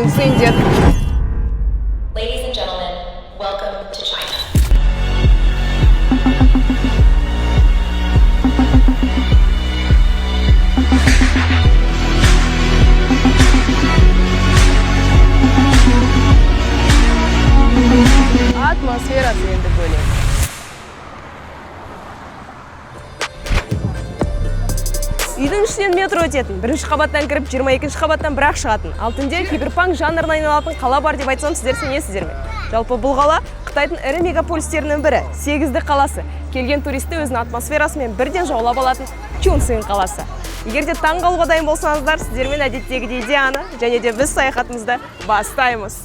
Чунцин деді. Ladies and gentlemen, welcome to China. Атмосферасы енді бөлек. Үйдің ішінен метро өтетін, бірінші қабаттан кіріп, 22 қабаттан бірақ шығатын, ал түнде киберпанк жанрына айналатын қала бар деп айтсам, сіздер сенесіздер ме? Жалпы, бұл қала Қытайдың ірі мегаполистерінің бірі, Сегізді қаласы. Келген туристі өзінің атмосферасымен бірден жаулап алатын Чунцин қаласы. Егер де таң қалуға дайын болсаңыздар, сіздермен әдеттегідей Диана, және де біз саяхатымызды бастаймыз.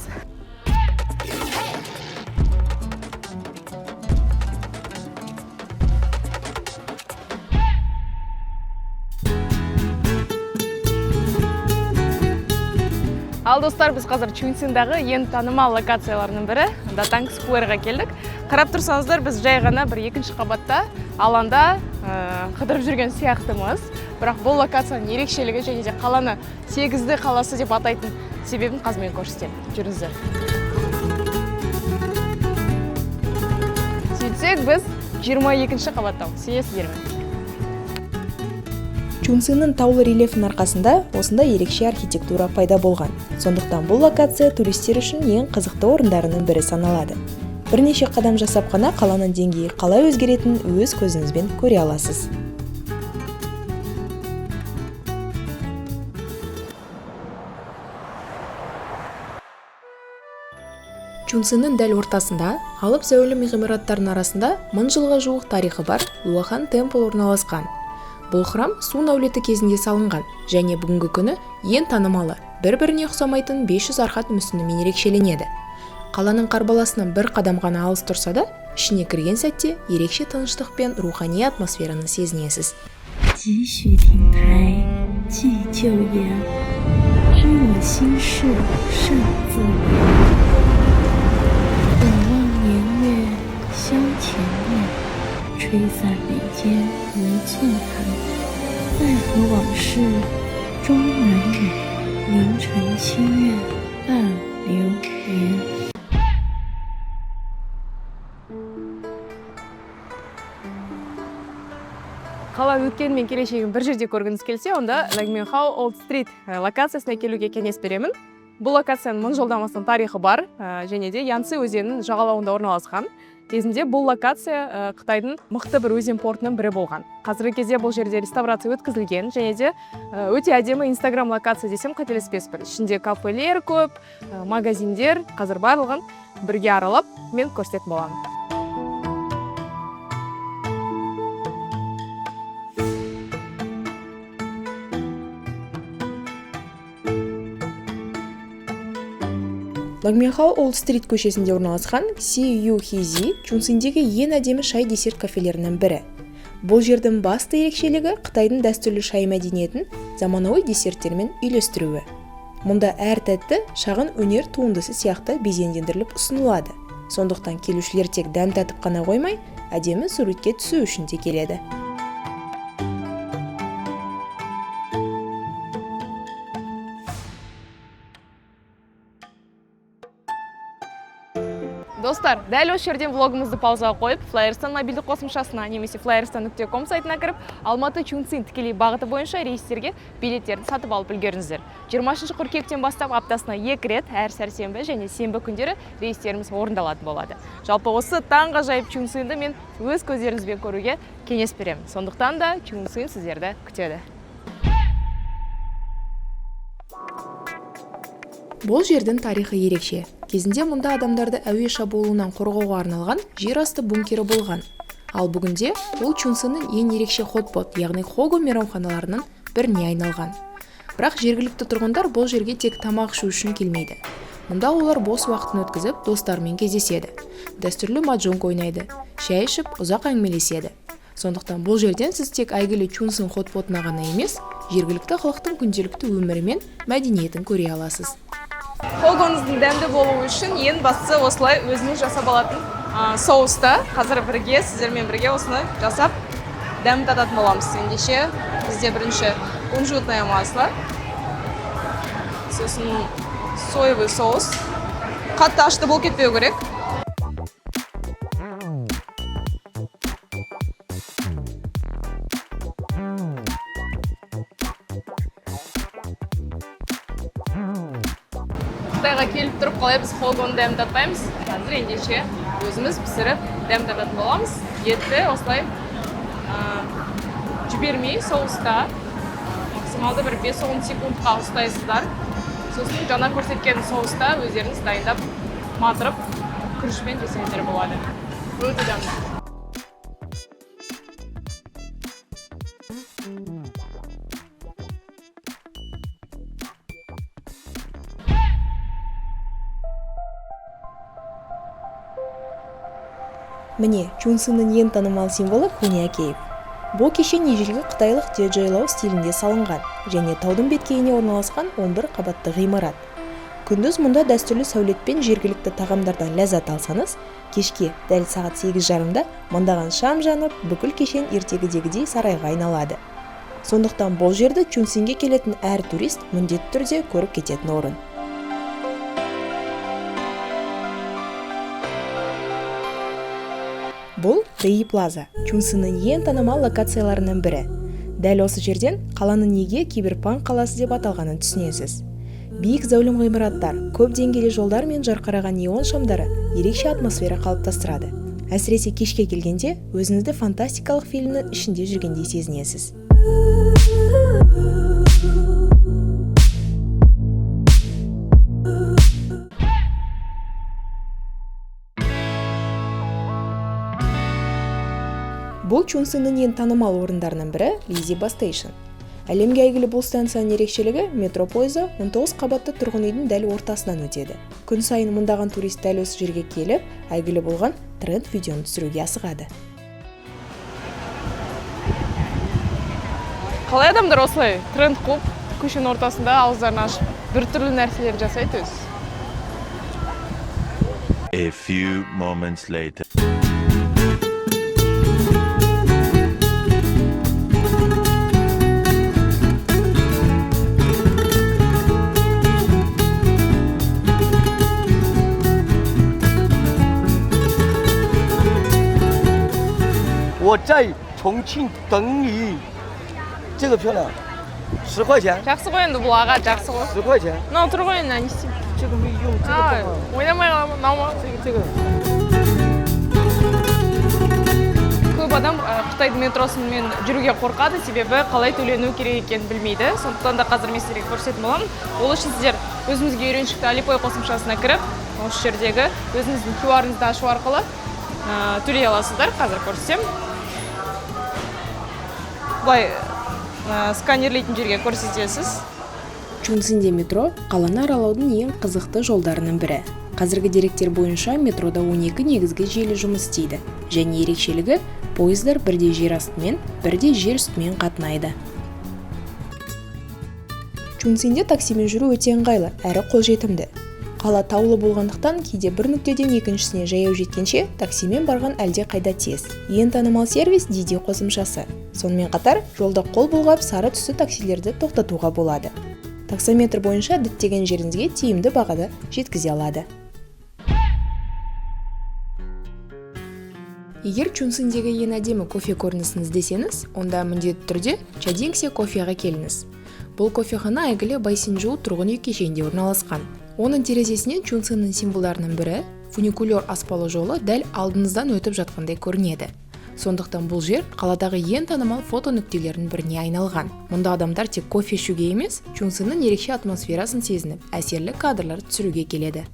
Ал, достар, біз қазір Чунциндағы ең танымал локацияларының бірі Датанг Скверға келдік. Қарап тұрсаңыздар, біз жай ғана бір екінші қабатта алаңда қыдырып жүрген сияқтымыз. Бірақ бұл локацияның ерекшелігі және де қаланы Сегізді қаласы деп атайтын себебін қазір мен көрсетемін. Жүріңіздер. Сөйтсек, біз 22 қабаттамыз. Сенесіздер ме? Чунциннің таулы рельефінің арқасында осындай ерекше архитектура пайда болған. Сондықтан бұл локация туристер үшін ең қызықты орындарының бірі саналады. Бірнеше қадам жасап қана қаланың деңгейі қалай өзгеретінін өз көзіңізбен көре аласыз. Чунциннің дәл ортасында, алып зәулім ғимараттардың арасында 1000 жылға жуық тарихы бар Луахан Темпл орналасқан. Бұл храм Сун әулеті кезінде салынған және бүгінгі күні ең танымалы, бір-біріне ұқсамайтын 500 архат мүсінімен ерекшеленеді. Қаланың қарбаласынан бір қадам ғана алыс тұрса да, ішіне кірген сәтте ерекше тыныштық пен рухани атмосфераны сезінесіз. 几许亭台寄旧颜，知我心事胜自怜。本忘年月消前念，吹散眉间一寸寒。奈何往事终难掩，凝成清月伴流年。 Қала өткен мен келешегін бір жерде көргіңіз келсе, онда Лагменхао Олд Стрит локациясына келуге кеңес беремін. Бұл локацияның 1000 жылдан астам тарихы бар және де Янцзы өзенінің жағалауында орналасқан. Кезінде бұл локация Қытайдың мықты бір өзен портының бірі болған. Қазіргі кезде бұл жерде реставрация өткізілген және де өте әдемі инстаграм локация десем, қателеспеспін. Ішінде кафелер көп, магазиндер. Қазір барлығын бірге аралап, мен көрсететін боламын. Лагменхао Олд Стрит көшесінде орналасқан Си Ю Хизи Чунциндегі ең әдемі шай десерт кафелерінің бірі. Бұл жердің басты ерекшелігі — Қытайдың дәстүрлі шай мәдениетін заманауи десерттермен үйлестіруі. Мұнда әр тәтті шағын өнер туындысы сияқты безендіріліп ұсынылады. Сондықтан келушілер тек дәм татып қана қоймай, әдемі суретке түсу үшін де келеді. Достар, дәл осы жерден влогымызды паузаға қойып, FlyArystan мобильді қосымшасына немесе flyarstan.com сайтына кіріп, Алматы Чунцин тікелей бағыты бойынша рейстерге билеттерді сатып алып үлгеріңіздер. 23 қыркүйектен бастап аптасына екі рет, әр сәрсенбі және сенбі күндері рейстеріміз орындалатын болады. Жалпы, осы таңғажайып Чунцинді мен өз көздеріңізбен көруге кеңес беремін. Сондықтан да Чунцин сіздерді күтеді. Бұл жердің тарихы ерекше. Кезінде мұнда адамдарды әуе шабуылынан қорғауға арналған жер асты бункері болған. Ал бүгінде ол Чунциннің ең ерекше хотпот, яғни хого мейрамханаларының біріне айналған. Бірақ жергілікті тұрғындар бұл жерге тек тамақ ішу үшін келмейді. Мұнда олар бос уақытын өткізіп, достарымен кездеседі, дәстүрлі маджонг ойнайды, шай ішіп, ұзақ әңгімелеседі. Сондықтан бұл жерден сіз тек әйгілі Чунцин хотпотына ғана емес, жергілікті халықтың күнделікті өмірі мен мәдениетін көре аласыз. Хогоңыздың дәмді болуы үшін ең бастысы осылай өзіңіз жасап алатын соуста. Қазір бірге, сіздермен бірге осыны жасап, дәм тататын боламыз. Ендеше, бізде бірінші кунжутное масло, сосын Соевый соус. Қатты ашты болып кетпеу керек. Қытайға келіп тұрып, қалай біз хогоны дәм татпаймыз? Қазір ендеше өзіміз пісіріп, дәм тататын боламыз. Етті осылай жібермей соуста максималды бір 5-10 секундқа ұстайсыздар. Сосын жаңа көрсеткен соуста өздеріңіз дайындап, матырып, күрішпен жесеңіздер болады. Өте дәмді. Міне, Чунциннің ең танымал символы Хуня Кейв. Бұл кешен ежелгі қытайлық жайлау стилінде салынған және таудың беткейіне орналасқан 11 қабатты ғимарат. Күндіз мұнда дәстүрлі сәулетпен жергілікті тағамдардан ләззат алсаңыз, кешке дәл сағат 8:30-да мыңдаған шам жанып, бүкіл кешен ертегідегідей сарайға айналады. Сондықтан бұл жерді Чунцинге келетін әр турист міндетті түрде көріп кететін орын. Бұл Деи Плаза, Чунциннің ең танымал локацияларының бірі. Дәл осы жерден қаланың неге киберпанк қаласы деп аталғанын түсінесіз. Биік зәулім ғимараттар, көп деңгейлі жолдар мен жарқыраған неон шамдары ерекше атмосфера қалыптастырады. Әсіресе кешке келгенде өзіңізді фантастикалық фильмнің ішінде жүргендей сезінесіз. Бұл Чунциннің ең танымал орындарының бірі Лизи Бас Station. Әлемге әйгілі бұл станцияның ерекшелігі: метро пойызы 19 қабатты тұрғын үйдің дәл ортасынан өтеді. Күн сайын мыңдаған турист дәл осы жерге келіп, әйгілі болған тренд видеоны түсіруге асығады. Қалай адамдар осылай тренд қуып, көшенің ортасында ауыздарын ашып, біртүрлі нәрселер жасайды өзі? A few moments later. 我在重庆等你。这个漂亮，十块钱， Жақсы ғой енді бұл, аға, жақсы ғой. 十块钱。 Мынау тұр ғой енді, не істеймін? 这个没用，这个 А, 不好。 ойнамай қаламын, мынау ма? 这个这个。 Көп адам қытайдың метросымен жүруге қорқады, себебі қалай төлену керек екенін білмейді. Сондықтан да қазір мен сіздерге көрсететін боламын. Ол үшін сіздер өзімізге үйреншікті Alipay қосымшасына кіріп, осы жердегі өзіңіздің QR-ыңызды ашу арқылы төлей аласыздар. Қазір көрсетемін. Былай сканерлейтін жерге көрсетесіз. Чунцинде метро қаланы аралаудың ең қызықты жолдарының бірі. Қазіргі деректер бойынша метрода 12 негізгі желі жұмыс істейді. Және ерекшелігі: пойыздар бірде жер астымен, бірде жер үстімен қатынайды. Чунцинде таксимен жүру өте ыңғайлы әрі қолжетімді. Қала таулы болғандықтан, кейде бір нүктеден екіншісіне жаяу жеткенше, таксимен барған әлде қайда тез. Ең танымал сервис Диди қосымшасы. Сонымен қатар, жолда қол бұлғап, сары түсті таксилерді тоқтатуға болады. Таксометр бойынша діттеген жеріңізге тиімді бағада жеткізе алады. Егер Чунциндегі ең әдемі кофе көрінісін іздесеңіз, онда міндетті түрде Чадиңсе кофеға келіңіз. Бұл кофехана әйгілі Байсинжоу тұрғын үй кешенінде орналасқан. Оның терезесінен Чунциннің символдарының бірі фуникулер аспалы жолы дәл алдыңыздан өтіп жатқандай көрінеді. Сондықтан бұл жер қаладағы ең танымал фото нүктелерінің біріне айналған. Мұнда адамдар тек кофе ішуге емес, Чунциннің ерекше атмосферасын сезініп, әсерлі кадрлар түсіруге келеді.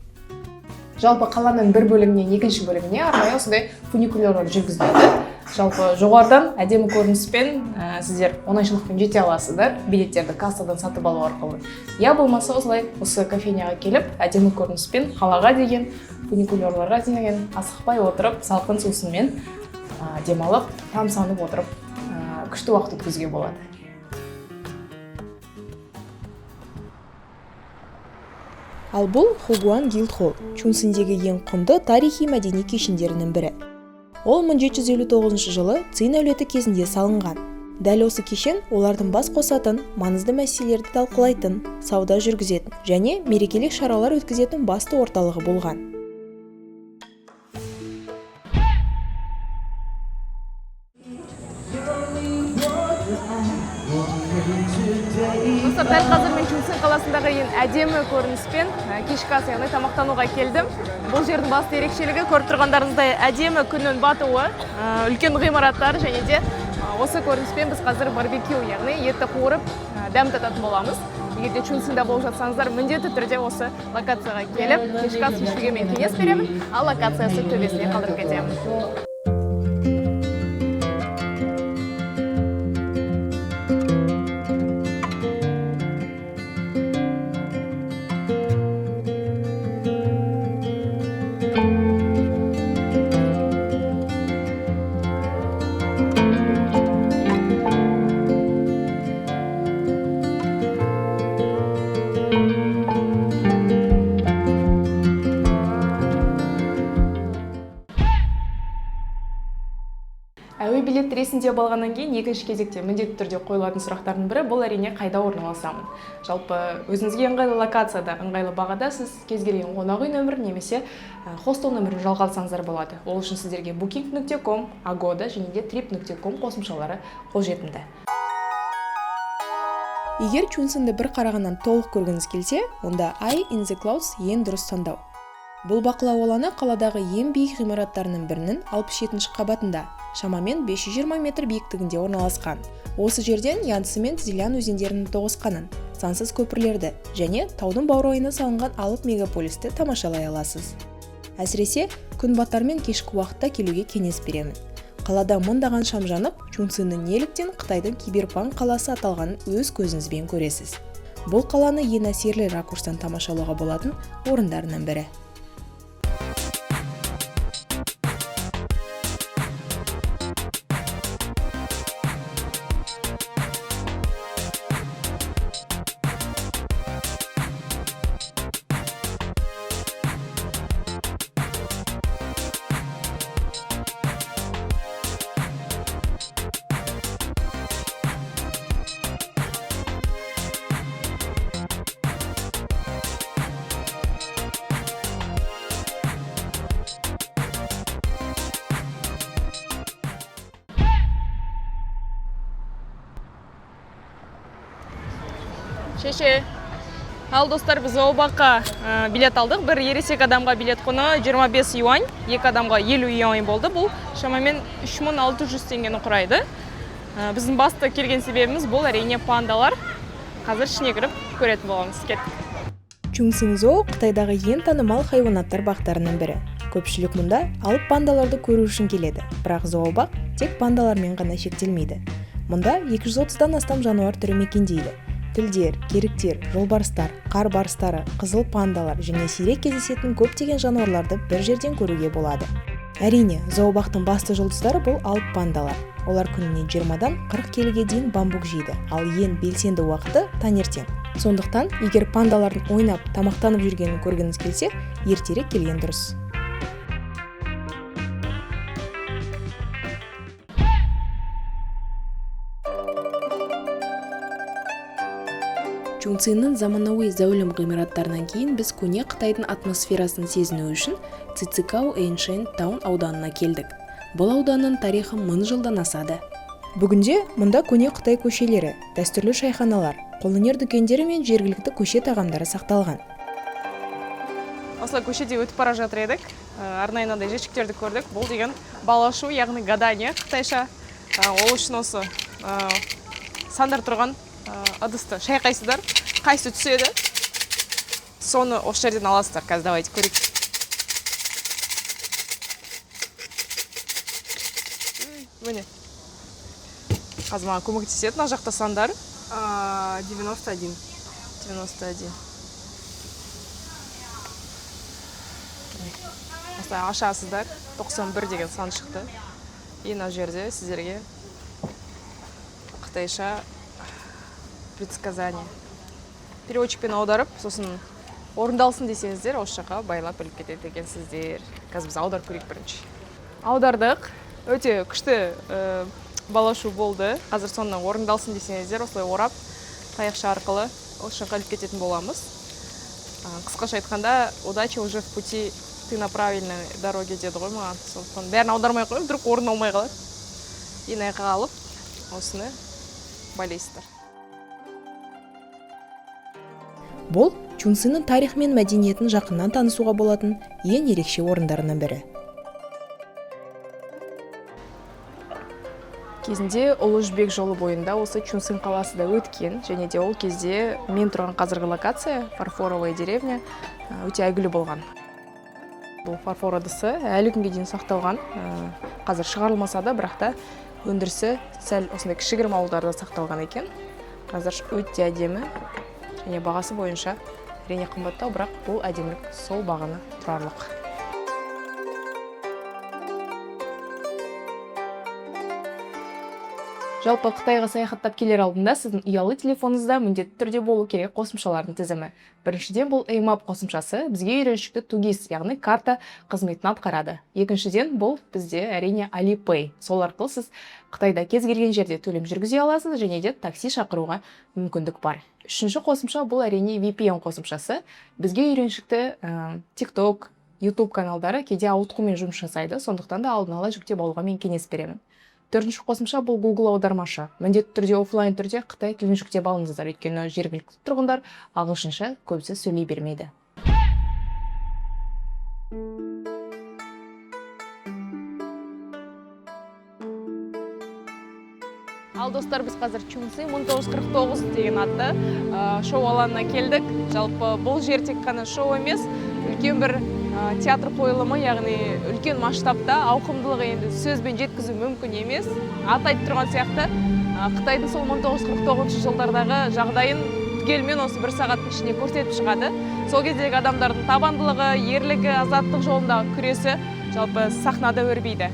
Жалпы қаланың бір бөлігінен екінші бөлігіне арнайы осындай фуникулерлер жүргізіледі. Жалпы жоғарыдан әдемі көрініспен сіздер оңайшылықпен жете аласыздар, билеттерді кассадан сатып алу арқылы, я болмаса осылай осы кофейняға келіп, әдемі көрініспен қалаға деген, фуникулерларға деген асықпай отырып, салқын сусынмен демалып, тамсанып отырып, күшті уақыт өткізуге болады. Ал бұл Хугуан Гилд Холл, Чунциндегі ең құнды тарихи мәдени кешендерінің бірі. Ол 1759 жылы Цин әулеті кезінде салынған. Дәл осы кешен олардың бас қосатын, маңызды мәселелерді талқылайтын, сауда жүргізетін және мерекелік шаралар өткізетін басты орталығы болған. Достар, дәл қазір мен Чунцин қаласындағы ең әдемі көрініспен кешкі ас, яғни тамақтануға келдім. Бұл жердің басты ерекшелігі көріп тұрғандарыңыздай әдемі күннің батуы, үлкен ғимараттар және де осы көрініспен біз қазір барбекю, яғни етті қуырып, дәм тататын боламыз. Егер де Чунцинда болып жатсаңыздар, міндетті түрде осы локацияға келіп, кешкі ас ішуге мен кеңес беремін, ал локациясы төбесіне қалдырып кетемін. Әуе билет ресімдеп алғаннан кейін екінші кезекте міндетті түрде қойылатын сұрақтардың бірі бұл, әрине, қайда орналасамын. Жалпы өзіңізге ыңғайлы локацияда, ыңғайлы бағада сіз кез келген қонақ үй нөмірін немесе хостел нөмірін жалға алсаңыздар болады. Ол үшін сіздерге booking.com, Agoda және де trip.com қосымшалары қолжетімді. Егер Чунцинді бір қарағаннан толық көргіңіз келсе, онда Eye in the Clouds ең дұрыс таңдау. Бұл бақылау алаңы қаладағы ең биік ғимараттарының бірінің 67 қабатында, шамамен 520 метр биіктігінде орналасқан. Осы жерден Янцзы мен Цзилян өзендерінің тоғысқанын, сансыз көпірлерді және таудың баурайына салынған алып мегаполисті тамашалай аласыз. Әсіресе, күн батар мен кешкі уақытта келуге кеңес беремін. Қалада мыңдаған шам жанып, Чунциннің неліктен Қытайдың киберпанк қаласы аталғанын өз көзіңізбен көресіз. Бұл қаланы ең әсерлі ракурстан тамашалауға болатын орындарының бірі. Шеше. Ал, достар, біз зообаққа билет алдық. Бір ересек адамға билет құны 25 юань, екі адамға 50 юань болды. Бұл шамамен 3600 теңгені құрайды. Біздің басты келген себебіміз бұл, әрине, пандалар. Қазір ішіне кіріп көретін боламыз. Кеттік. Чунцин Зоо Қытайдағы ең танымал хайуанаттар бақтарының бірі. Көпшілік мұнда алып пандаларды көру үшін келеді. Бірақ зообақ тек пандалармен ғана шектелмейді. Мұнда 230-дан астам жануар түрі мекендейді. Тілдер, керіктер, жолбарыстар, қар барыстары, қызыл пандалар және сирек кездесетін көптеген жануарларды бір жерден көруге болады. Әрине, зообақтың басты жұлдыздары бұл алып пандалар. Олар күніне 20-дан 40 келіге дейін бамбук жейді, ал ең белсенді уақыты таңертең. Сондықтан, егер пандалардың ойнап, тамақтанып жүргенін көргіңіз келсе, ертерек келген дұрыс. Чунциннің заманауи зәулім ғимараттарынан кейін біз көне Қытайдың атмосферасын сезіну үшін Цицикао Ancient Town ауданына келдік. Бұл ауданның тарихы мың жылдан асады. Бүгінде мұнда көне Қытай көшелері, дәстүрлі шайханалар, қолөнер дүкендері мен жергілікті көше тағамдары сақталған. Осылай көшеде өтіп бара жатыр едік. Арнайы мынандай жәшіктерді көрдік. Бұл деген балашу, яғни гадание қытайша. Ол үшін осы сандар тұрған ыдысты шайқайсыздар, қайсы түседі, соны осы жерден аласыздар. Қазір давайте көрейік. Міне, қазір маған көмектеседі. Мына жақта сандар. 91. 91. Осылай ашасыздар, 91 деген сан шықты. И мына жерде сіздерге қытайша предсказание, переводчикпен аударып, сосын орындалсын десеңіздер, осы жаққа байлап іліп кетеді екенсіздер. Қазір біз аударып көрейік. Бірінші аудардық. Өте күшті. Балашу болды. Қазір соны орындалсын десеңіздер, осылай орап, таяқша арқылы осы жаққа іліп кететін боламыз. Қысқаша айтқанда, удача уже в пути, ты на правильной дороге деді ғой маған. Сондықтан бәрін аудармай қоямын, вдруг орын алмай қалады. И мына жаққа алып, осыны байлайсыздар. Бұл Чунциннің тарихы мен мәдениетін жақыннан танысуға болатын ең ерекше орындарының бірі. Кезінде Ұлы Жібек жолы бойында осы Чунцин қаласы да өткен, және де ол кезде мен тұрған қазіргі локация, фарфоровая деревня, өте әйгілі болған. Бұл фарфор ыдысы әлі күнге дейін сақталған. Қазір шығарылмаса да, бірақ та өндірісі сәл осындай кішігірім ауылдарда сақталған екен. Қазір өте әдемі және бағасы бойынша әрине қымбаттау, бірақ бұл әдемілік сол бағаны тұрарлық. Жалпы Қытайға саяхаттап келер алдында сіздің ұялы телефоныңызда міндетті түрде болу керек қосымшалардың тізімі. Біріншіден, бұл Amap қосымшасы бізге үйреншікті 2ГИС, яғни карта қызметін атқарады. Екіншіден, бұл бізде әрине Alipay. Сол арқылы сіз Қытайда кез келген жерде төлем жүргізе аласыз және де такси шақыруға мүмкіндік бар. Үшінші қосымша бұл әрине VPN қосымшасы. Бізге үйреншікті TikTok, YouTube каналдары кейде ауытқумен жұмыс жасайды, сондықтан да алдын ала жүктеп алуға мен кеңес беремін. Төртінші қосымша бұл Google аудармашы. Міндетті түрде офлайн түрде қытай тілін жүктеп алыңыздар, өйткені жергілікті тұрғындар ағылшынша көбісі сөйлей бермейді. Ал достар, біз қазір Чунцин 1949 деген атты шоу алаңына келдік. Жалпы бұл жер тек қана шоу емес, үлкен бір театр қойылымы, яғни үлкен масштабта, ауқымдылығы енді сөзбен жеткізу мүмкін емес. Аты айтып тұрған сияқты, Қытайдың сол 1949 жылдардағы жағдайын түгелімен осы бір сағаттың ішінде көрсетіп шығады. Сол кездегі адамдардың табандылығы, ерлігі, азаттық жолындағы күресі жалпы сахнада өрбиді.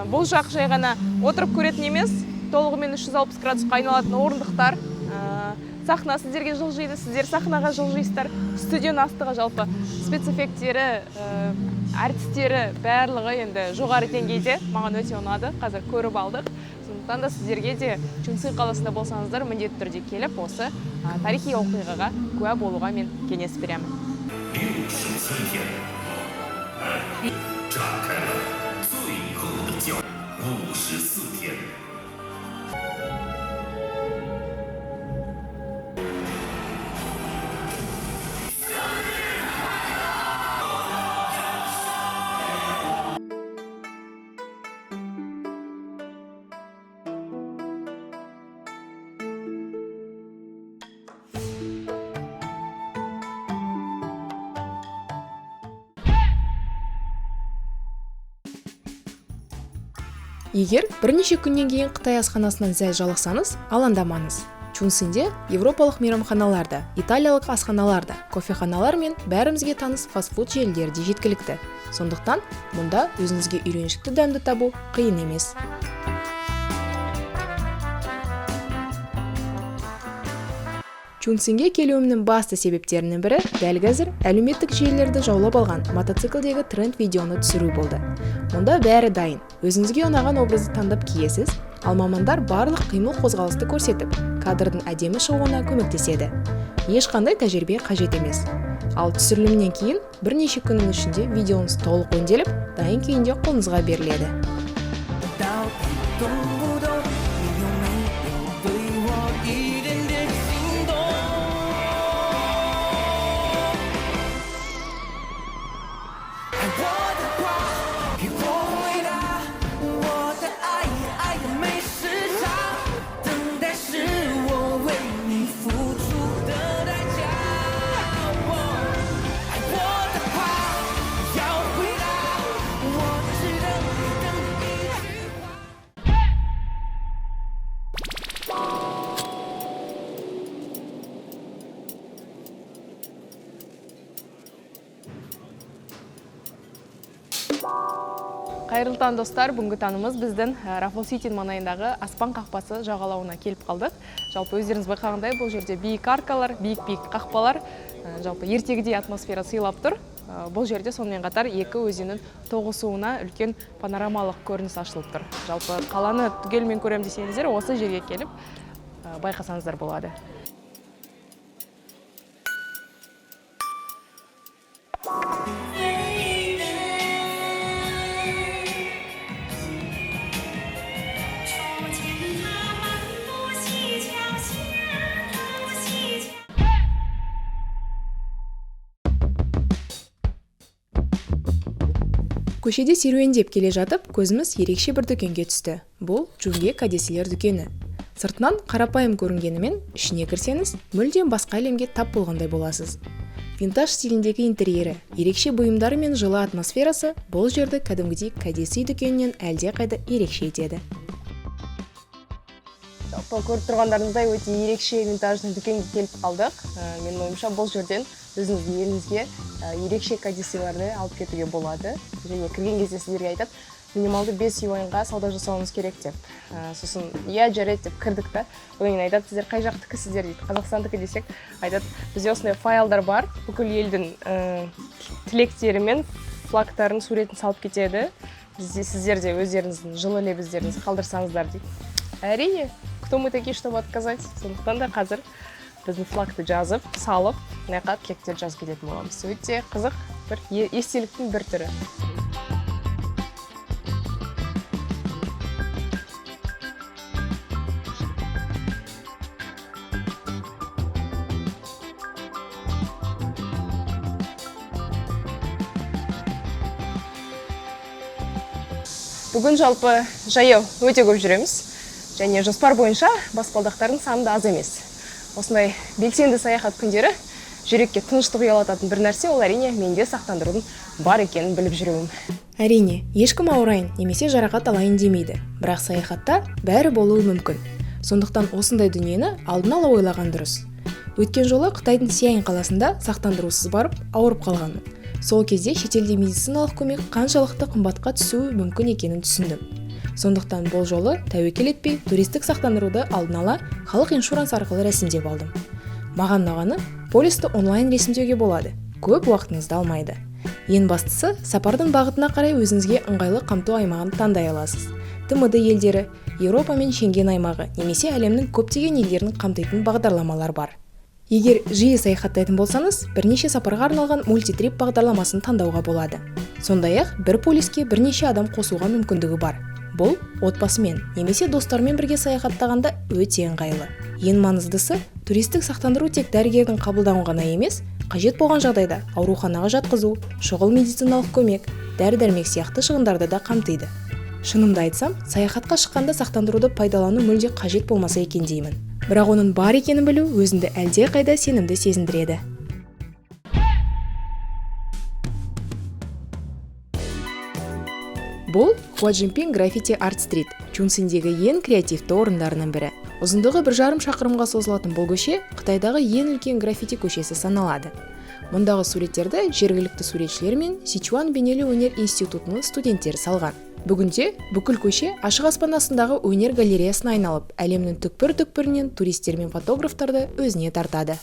Бұл жақ жай ғана отырып көретін емес, толығымен 360 градусқа айналатын орындықтар. Сахна сіздерге жылжиды, сіздер сахнаға жылжисыздар. Студияның астығы жалпы спецэффекттері, әртістері барлығы енді жоғары деңгейде, маған өте ұнады, қазір көріп алдық. Сондықтан да сіздерге де Чунцин қаласында болсаңыздар, міндетті түрде келіп осы тарихи оқиғаға куә болуға мен кеңес беремін. Егер бірнеше күннен кейін Қытай асханасынан сәл жалықсаңыз, алаңдамаңыз. Чунцинде европалық мейрамханаларда, италиялық асханаларда, кофеханалар мен бәрімізге таныс фастфуд желілері де жеткілікті. Сондықтан мұнда өзіңізге үйреншікті дәмді табу қиын емес. Чунцинге келуімнің басты себептерінің бірі дәл қазір әлеуметтік желілерді жаулап алған мотоциклдегі тренд видеоны түсіру болды. Мұнда бәрі дайын. Өзіңізге ұнаған образды таңдап киесіз, ал мамандар барлық қимыл қозғалысты көрсетіп, кадрдың әдемі шығуына көмектеседі. Ешқандай тәжірибе қажет емес. Ал түсірілімнен кейін бірнеше күннің ішінде видеоңыз толық өңделіп, дайын күйінде қолыңызға беріледі. Қайырлы таң, достар. Бүгінгі таңымыз біздің Раффлз Сити маңайындағы Аспан қақпасы жағалауына келіп қалдық. Жалпы өздеріңіз байқағандай, бұл жерде биік аркалар, биік-биік қақпалар, жалпы ертегідей атмосфера сыйлап тұр. Бұл жерде сонымен қатар екі өзеннің тоғысуына үлкен панорамалық көрініс ашылып тұр. Жалпы қаланы түгелімен көрем десеңіздер, осы жерге келіп байқасаңыздар болады. Көшеде серуендеп келе жатып, көзіміз ерекше бір дүкенге түсті. Бұл Джунге кәдесыйлер дүкені. Сыртынан қарапайым көрінгенімен, ішіне кірсеңіз, мүлдем басқа әлемге тап болғандай боласыз. Винтаж стиліндегі интерьері, ерекше бұйымдары мен жылы атмосферасы бұл жерді кәдімгідей кәдесый дүкенінен әлдеқайда ерекше етеді. Жалпы көріп тұрғандарыңыздай, өте ерекше винтажный дүкенге келіп қалдық. Менің ойымша, бұл жерден өзіңіздің еліңізге ерекше кәдесыйларды алып кетуге болады. Және кірген кезде сіздерге айтады, минималды 5 юаньға сауда жасауыңыз керек деп. Сосын иә, жарайды деп кірдік та. Одан кейін айтады, сіздер қай жақтікісіздер дейді. Қазақстандікі десек, айтады, бізде осындай файлдар бар, бүкіл елдің тілектері мен флагтарын, суретін салып кетеді. Бізде сіздер де өздеріңіздің жылы лебіздеріңізді қалдырсаңыздар дейді. Әрине, кто мы такие, чтобы отказать? Сондықтан да қазір біздің флагты жазып, салып, мына жаққа тілектер жазып кететін боламыз. Өте қызық бір естеліктің бір түрі. Бүгін жалпы жаяу өте көп жүреміз. Және жоспар бойынша баспалдақтардың саны да аз емес. Осындай белсенді саяхат күндері жүрекке тыныштық ұялататын бір нәрсе, ол әрине менде сақтандырудың бар екенін біліп жүруім. Әрине, ешкім ауырайын немесе жарақат алайын демейді. Бірақ саяхатта бәрі болуы мүмкін. Сондықтан осындай дүниені алдын ала ойлаған дұрыс. Өткен жолы Қытайдың Сиань қаласында сақтандырусыз барып, ауырып қалғанмын. Сол кезде шетелде медициналық көмек қаншалықты қымбатқа түсуі мүмкін екенін түсіндім. Сондықтан бұл жолы тәуекел етпей туристік сақтандыруды алдын ала Халық иншуранс арқылы рәсімдеп алдым. Маған ұнағаны, полисті онлайн рәсімдеуге болады, көп уақытыңызды алмайды. Ең бастысы, сапардың бағытына қарай өзіңізге ыңғайлы қамту аймағын таңдай аласыз. ТМД елдері, Еуропа мен Шенген аймағы немесе әлемнің көптеген елдерін қамтитын бағдарламалар бар. Егер жиі саяхаттайтын болсаңыз, бірнеше сапарға арналған мультитрип бағдарламасын таңдауға болады. Сондай-ақ, бір полиске бірнеше адам қосуға мүмкіндігі бар. Бұл отбасымен немесе достармен бірге саяхаттағанда өте ыңғайлы. Ең маңыздысы, туристік сақтандыру тек дәрігердің қабылдауын ғана емес, қажет болған жағдайда ауруханаға жатқызу, шұғыл медициналық көмек, дәрі-дәрмек сияқты шығындарды да қамтиды. Шынымды айтсам, саяхатқа шыққанда сақтандыруды пайдалану мүлде қажет болмаса екен деймін. Бірақ оның бар екенін білу өзіңді әлдеқайда сенімді сезіндіреді. Бұл Хуаджинпин граффити арт стрит, Чунциндегі ең креативті орындарының бірі. Ұзындығы бір жарым шақырымға созылатын бұл көше Қытайдағы ең үлкен граффити көшесі саналады. Мұндағы суреттерді жергілікті суретшілер мен Сичуан бейнелеу өнер институтының студенттері салған. Бүгінде бүкіл көше ашық аспан астындағы өнер галереясына айналып, әлемнің түкпір-түкпірінен туристер мен фотографтарды өзіне тартады.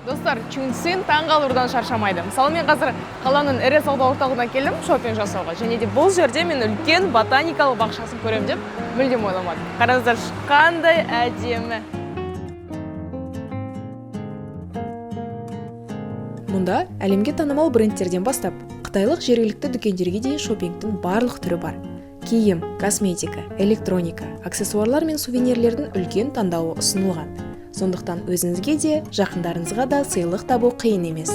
Достар, Чунцин таңғалудан шаршамайды. Мысалы, мен қазір қаланың ірі сауда орталығына келдім шопинг жасауға. Және де бұл жерде мен үлкен ботаникалық бақшасын көремін деп мүлдем ойламадым. Қараңыздаршы, қандай әдемі. Мұнда әлемге танымал брендтерден бастап, қытайлық жергілікті дүкендерге дейін шопингтің барлық түрі бар. Киім, косметика, электроника, аксессуарлар мен сувенирлердің үлкен таңдауы ұсынылған. Сондықтан өзіңізге де, жақындарыңызға да сыйлық табу қиын емес.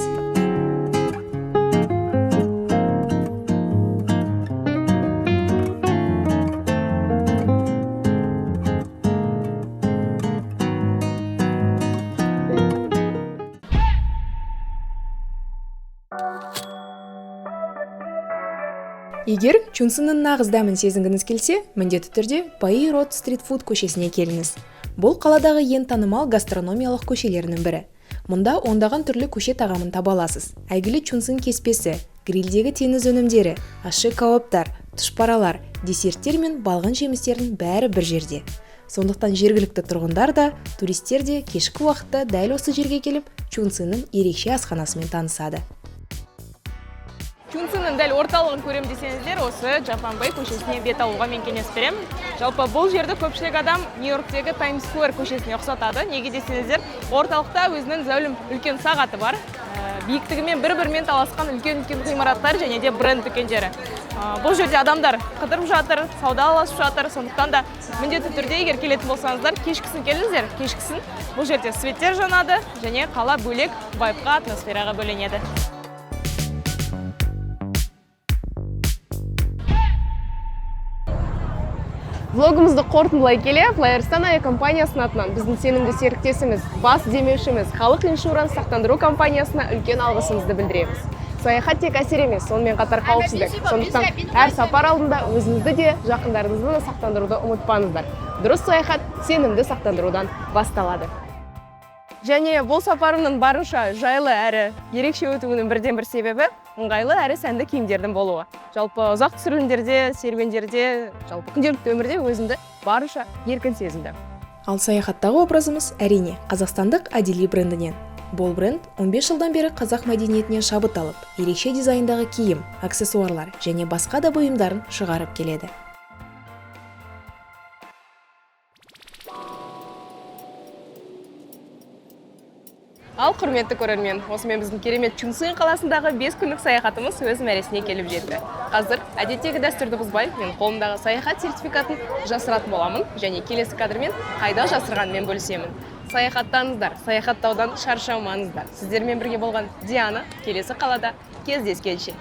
Егер Чунциннің нағыз дәмін сезінгіңіз келсе, міндетті түрде Паи Род стрит фуд көшесіне келіңіз. Бұл қаладағы ең танымал гастрономиялық көшелерінің бірі. Мұнда ондаған түрлі көше тағамын таба аласыз. Әйгілі Чунцин кеспесі, Грильдегі теңіз өнімдері, ащы кәуаптар, тұшпаралар, десерттер мен балғын жемістердің бәрі бір жерде. Сондықтан жергілікті тұрғындар да, туристер де кешкі уақытта дәл осы жерге келіп, Чунциннің ерекше асханасымен танысады. Чунциннің дәл орталығын көрем десеңіздер, осы Джафанбэй көшесіне бет алуға мен кеңес беремін. Жалпы бұл жерді көпшілік адам Нью-Йорктегі Таймс Сквер көшесіне ұқсатады. Неге десеңіздер, орталықта өзінің зәулім үлкен сағаты бар. Биіктігімен бір-бірімен таласқан үлкен-үлкен ғимараттар және де бренд дүкендері. Бұл жерде адамдар қыдырып жатыр, саудаласып жатыр. Сондықтан да міндетті түрде егер келетін болсаңыздар, кешкісін келіңіздер. Кешкісін бұл жерде светтер жанады және қала бөлек вайбқа, атмосфераға бөленеді. Влогымызды қорытындылай келе, FlyArystan авиакомпаниясының атынан біздің сенімді серіктесіміз, бас демеушіміз Халық Иншуранс сақтандыру компаниясына үлкен алғысымызды білдіреміз. Саяхат тек әсер емес, сонымен қатар қауіпсіздік. Сондықтан әр сапар алдында өзіңізді де, жақындарыңызды да сақтандыруды ұмытпаңыздар. Дұрыс саяхат сенімді сақтандырудан басталады. Және бұл сапарымның барынша жайлы әрі ерекше өтуінің бірден бір себебі ыңғайлы әрі сәнді киімдердің болуы. Жалпы ұзақ түсірілімдерде, серуендерде, жалпы күнделікті өмірде өзімді барынша еркін сезіндім. Ал саяхаттағы образымыз, әрине, қазақстандық Адили брендінен. Бұл бренд 15 жылдан бері қазақ мәдениетінен шабыт алып, ерекше дизайндағы киім, аксессуарлар және басқа да бұйымдарын шығарып келеді. Ал құрметті көрермен, осымен біздің керемет Чунцин қаласындағы 5 күндік саяхатымыз өз мәресіне келіп жетті. Қазір әдеттегі дәстүрді бұзбай, мен қолымдағы саяхат сертификатын жасыратын боламын және келесі кадрмен қайда жасырғанымен бөлісемін. Саяхаттаңыздар, саяхаттаудан шаршамаңыздар. Сіздермен бірге болған Диана, келесі қалада кездескенше.